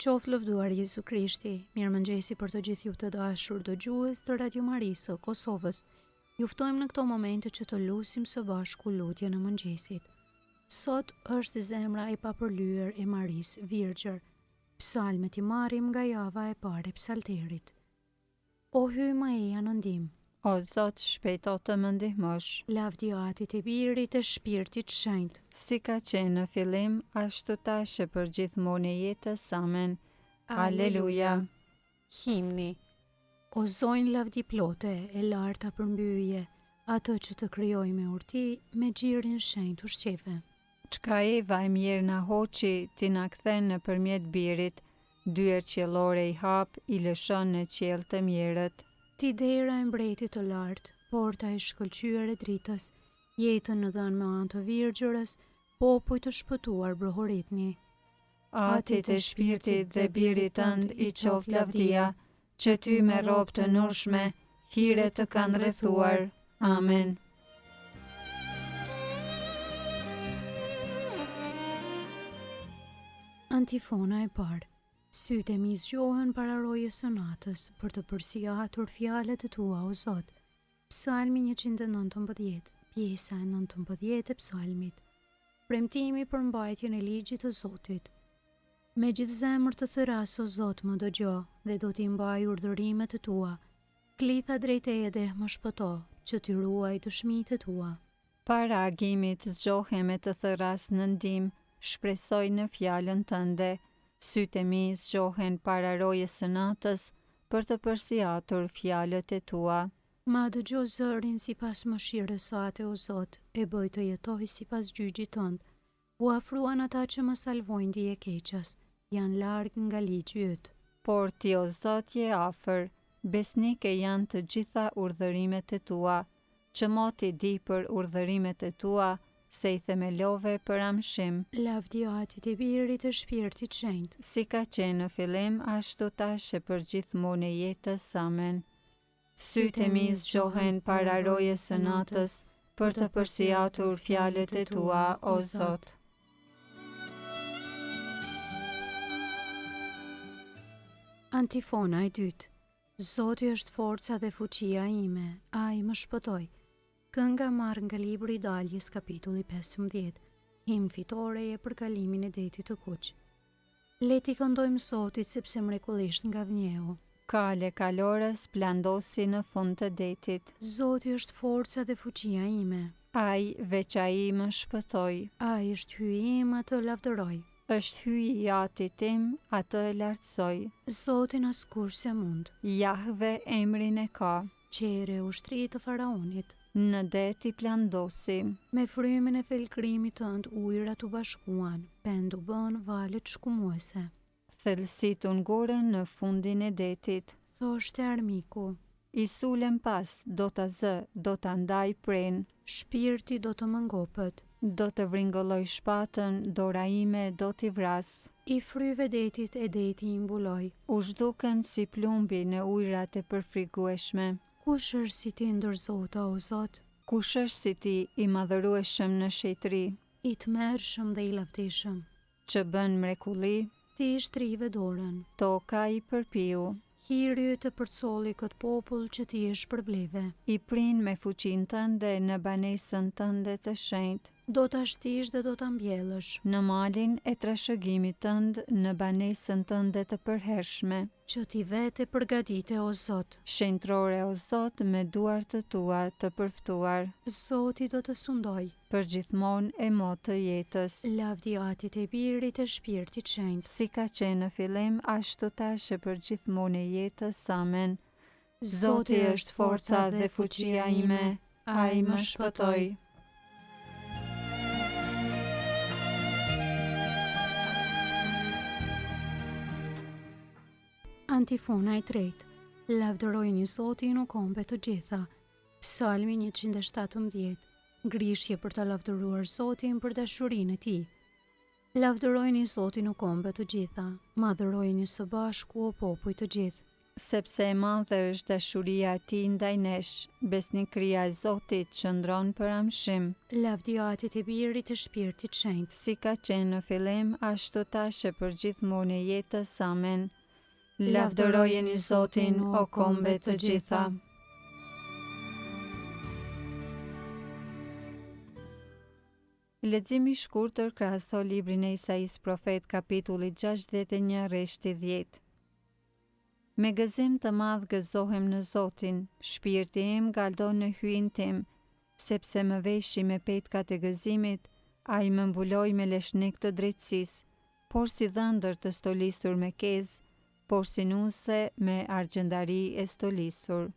Qoftë lëvduar Jezu Krishti, mirëmëngjesi për të gjithë ju të dashur dëgjues të Radio Marisë së Kosovës. Ju ftojmë në këto momente që të lusim së bashku lutjen e mëngjesit. Sot është zemra e papërlyer e Marisë Virgjër. Psalmet i marrim nga java e parë e Psalterit. O Hyj më eja në ndihmë. O Zot, shpejto të më ndihmosh. Lavdi Atit e Birit e Shpirtit Shenjt. Si ka qenë në fillim, ashtu tash e përgjithmonë e jetës. Amen. Aleluja. Himni. O Zonjë lavdiplote, e larta përmbi yje, atë që të krijoi me urti, me gjirin shenjt ushqeve. Çka Eva e mjerë na hoqi, ti na kthen nëpërmjet Birit, Dyert qiellore i hap, i lëshon në qiell të mjerët. Ti dera e mbretit të lartë, porta e shkëlqyer e dritës, jetën na dhënë me anë të Virgjërës, popuj të shpëtuar brohoritni. Atit e Shpirtit dhe Birit tënd i qoftë lavdia, që ty me rrobë të nurshme, hire të kanë rrethuar. Amen. Antifona e parë. Sytë e mi zgjohen para rojës së natës për të përsiatur fjalët e tua, o Zot. Psalmi 119, pjesa e 19 e psalmit. Premtimi për mbajtjen e ligjit të Zotit. Me gjithë zemër të thërras, o Zot, më dëgjo, dhe do t'i mbaj urdhërimet e tua. Klitha drejt teje dhe më shpëto, që t'i ruaj dëshmitë e tua. Para agimit zgjohem e të thërras në ndihmë, shpresoj në fjalën tënde. Sytë e mi zgjohen para rojës së natës, për të përsiatur fjalët e tua. Ma dëgjo zërin sipas mëshirës sate, o Zot, e bëj të jetoj sipas gjyqit tënd. U afruan ata që më salvojnë dijekeqes, janë larg nga ligji yt. Por ti, o Zot, je afër, besnike janë të gjitha urdhërimet e tua. Që moti di për urdhërimet e tua, se i themelove për amshim. Lavdi Atit e Birit e Shpirtit Shenjt. Si ka qenë në fillim, ashtu tash e përgjithmonë e jetës. Amen. Sytë e mi zgjohen para rojës së natës për të përsiatur fjalët e tua, o Zot. Antifona e dytë. Zoti është forca dhe fuqia ime, ai më shpëtoi. Kënga marrë nga libri i Daljes kapitulli 15, himn fitoreje për kalimin e detit të Kuq. Le t'i këndojmë Zotit sepse mrekullisht ngadhnjeu. Kalë e kalorës plandosi në fund të detit. Zoti është forca dhe fuqia ime. Ai, veç Ai më shpëtoi. Ai është Hyji im, atë lavdëroj. Është Hyji i atit tim, atë e lartësoj. Zotin askush s'e mund. Jahve emrin e ka. Qere ushtri të faraonit. Në det i plandosi. Me frymën e felkrimit tënd ujërat u bashkuan, pendë u bënë valët shkumuese. Thellësitë u ngurën në fundin e detit. Thoshte armiku. I sulem pas, do ta zë, do ta ndaj prenë. Shpirti do të më ngopet. Do të vringëlloj shpatën, dora ime do t'i vrasë. I fryve detit e deti i mbuloi. U zhdukën si plumbi në ujërat e përfrigueshme. Kush është si ti ndër zota, o Zot? Kush është si ti, i madhërueshëm në shenjtëri? I tmerrshëm dhe i lavdishëm. Që bën mrekulli? Ti i shtrive dorën. Toka i përpiu. Hiri yt e përcolli këtë popull që ti e shpërbleve. I prinë me fuqinë tënde në banesën tënde të shenjtë. Do ta shtish dhe do ta mbjellësh. Në malin e trashëgimit tënd, në banesën tënde të përhershme. Që ti vetë e përgatite, o Zot. Shenjtërore, o Zot, me duar të tua të përftuar. Zoti do të sundojë. Përgjithmonë e mot të jetës. Lavdi Atit e Birit e Shpirtit Shenjt. Si ka qenë në fillim, ashtu tash e përgjithmonë e jetës. Amen. Zoti është forca dhe fuqia ime, Ai më shpëtoi. Antifona e tretë. Lavdërojeni Zotin o kombe të gjitha. Psalmi 117. Grishje për ta lavdëruar Zotin për dashurinë e tij. Lavdërojeni Zotin o kombe të gjitha, madhërojeni së bashku o popuj të gjithë. Sepse e madhe është dashuria e tij ndaj nesh, besnikëria e Zotit qëndron për amshim. Lavdi Atit e Birit e Shpirtit Shenjt. Si ka qenë në fillim, ashtu tash e përgjithmonë e jetës. Amen. Lavdërojeni Zotin, o kombe të gjitha. Leximi i shkurtër krahaso librin e Isaisë profet kapitulli 61 rreshti 10. Me gëzim të madh gëzohem në Zotin, shpirti im galdon në Hyjin tim, sepse më veshi me petkat e gëzimit, ai më mbuloi me leshnik të drejtësisë, porsi dhëndër të stolisur me kezë, porsi nuse me argjendari e stolisur.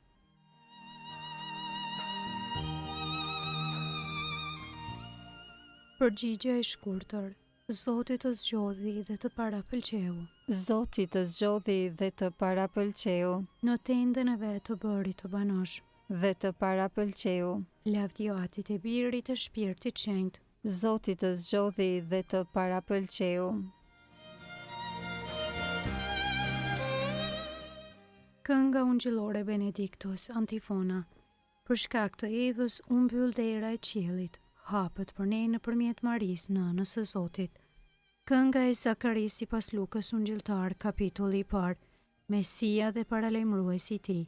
Përgjigja e shkurtër, Zoti të zgjodhi dhe të parapëlqeu. Zoti të zgjodhi dhe të parapëlqeu. Në tendën e vet të bëri të banosh. Dhe të parapëlqeu. Lavdi Atit e Birit e Shpirtit Shenjt. Zoti të zgjodhi dhe të parapëlqeu. Kënga ungjillore Benedictus, antifona. Për shkak të Evës u mbyll dera e qiellit, hapet për ne nëpërmjet Marisë, Nënës së Zotit. Kënga e Zakarisë sipas Lukës Ungjilltar, kapitulli i parë, Mesia dhe paralajmëruesi i tij.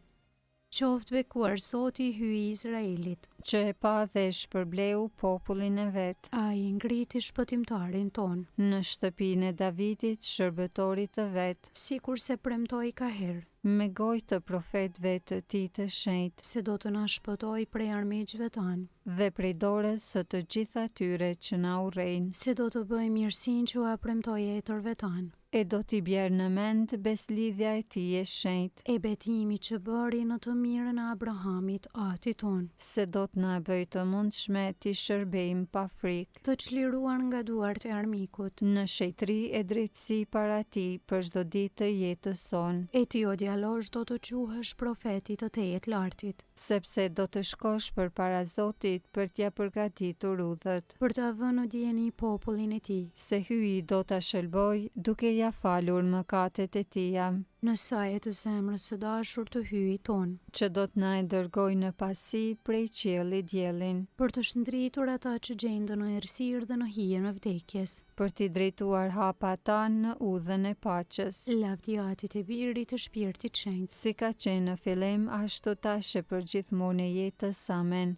Qoftë bekuar Zoti, Hyji i Izraelit. Që e pa dhe e shpërbleu popullin e vet. Ai ngriti Shpëtimtarin tonë. Në shtëpinë e Davidit, shërbëtorit të vet. Sikurse premtoi kaherë. Me gojë të profetëve të tij të shenjtë. Se do të na shpëtojë prej armiqve tanë. Dhe prej dorës së të gjithë atyre që na urrejnë. Se do të bëjë mirësinë që ua premtoi etërve tanë. E do t'i bjerë në mend besëlidhja e tij e shenjtë. E betimi që bëri në të mirën e Abrahamit, atit tonë. Se do të na e bëjë të mundshme t'i shërbejmë pa frikë. Të çliruar nga duart e armikut. Në shenjtëri e drejtësi para tij për çdo ditë të jetës sonë. E ti, o djalosh, do të quhesh profet i të Tejetlartit. Sepse do të shkosh përpara Zotit për t'ia përgatitur udhët. Për ta vënë në dijeni popullin e tij. Se Hyji do ta shëlbojë duke ia falur mëkatet e tija. Në saje të zemrës së dashur të Hyjit tonë. Që do të na e dërgojë në pasi prej qielli diellin. Për të shndritur ata që gjenden në errësirë dhe në hijen e vdekjes. Për t'i drejtuar hapat tanë në udhën e paqes. Lavdi Atit e Birit e Shpirtit Shenjt. Si ka qenë në fillim, ashtu tash e përgjithmonë e jetës. Amen.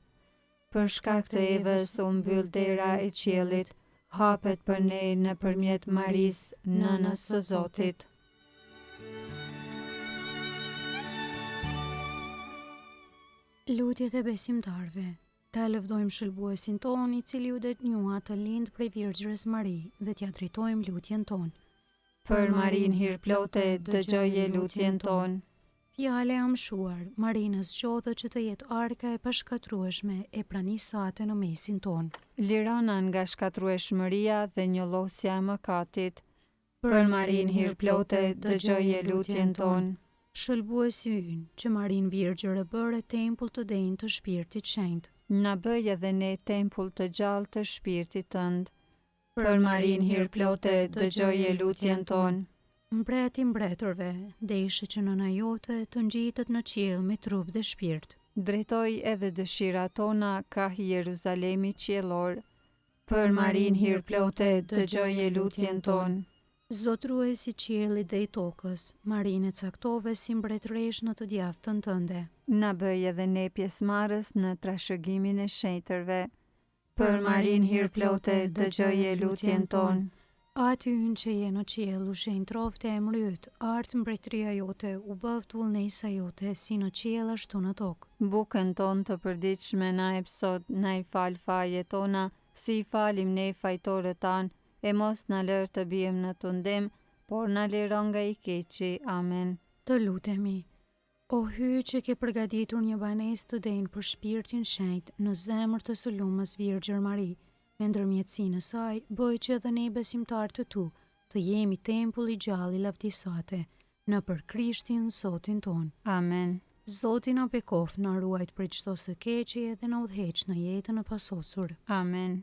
Për shkak të Evës u mbyll dera e qiellit, hapet për ne nëpërmjet Marisë, Nënës së Zotit. Lutjet e besimtarëve. Ta lëvdojmë Shëlbuesin tonë, i cili u denjua të lindë prej Virgjërës Mari dhe t'ia drejtojmë lutjen tonë. Për Marinë hirplote, dëgjoje lutjen tonë. Fjalë e amshuar, Marinë e zgjodhe që të jetë arka e pashkatërrueshme e pranisë sate në mesin tonë. Lirona nga shkatërrueshmëria dhe njollosja e mëkatit. Për Marinë hirplote, dëgjoje lutjen tonë. Shëlbuesi ynë, që Marinë Virgjër e bëre tempull të denjë të Shpirtit Shenjt. Na bëj edhe ne tempull të gjallë të Shpirtit tënd. Për Marinë hirplote, dëgjoje lutjen tonë. Mbret i mbretërve, deshe që nëna jote të ngjitet në qiell me trup dhe shpirt. Drejtoji edhe dëshirat tona kah Jeruzalemi qiellor. Për Marinë hirplote, dëgjoje lutjen tonë. Zotërues i qiellit dhe i tokës, Marinë e caktove si mbretëreshë në të djathtën tënde. Na bëj edhe ne pjesëmarrës në trashëgiminë e shenjtërve. Për Marinë hirplote, dëgjoje lutjen tonë. Ati ynë që je në qiell, u shenjtroftë emri yt, ardhtë mbretëria jote, u bëftë vullnesa jote, si në qiell ashtu në tokë. Bukën tonë të përditshme na jep sot, na i fal fajet tona, si i falim ne fajtorët tanë, e mos na lër të biem në tundim, por na liro nga i keqi. Amen. Të lutemi. O Hyj që ke përgatitur një banesë të denjë për Shpirtin Shenjt në zemër të së lumës Virgjër Mari, me ndërmjetësinë e saj, bëj që edhe ne besimtarë të tu, të jemi tempull i gjallë i lavdisë sate, nëpër Krishtin Zotin tonë. Amen. Zoti na bekoftë, na ruajtë prej çdo së keqeje dhe na udhëheqtë në jetën e pasosur. Amen.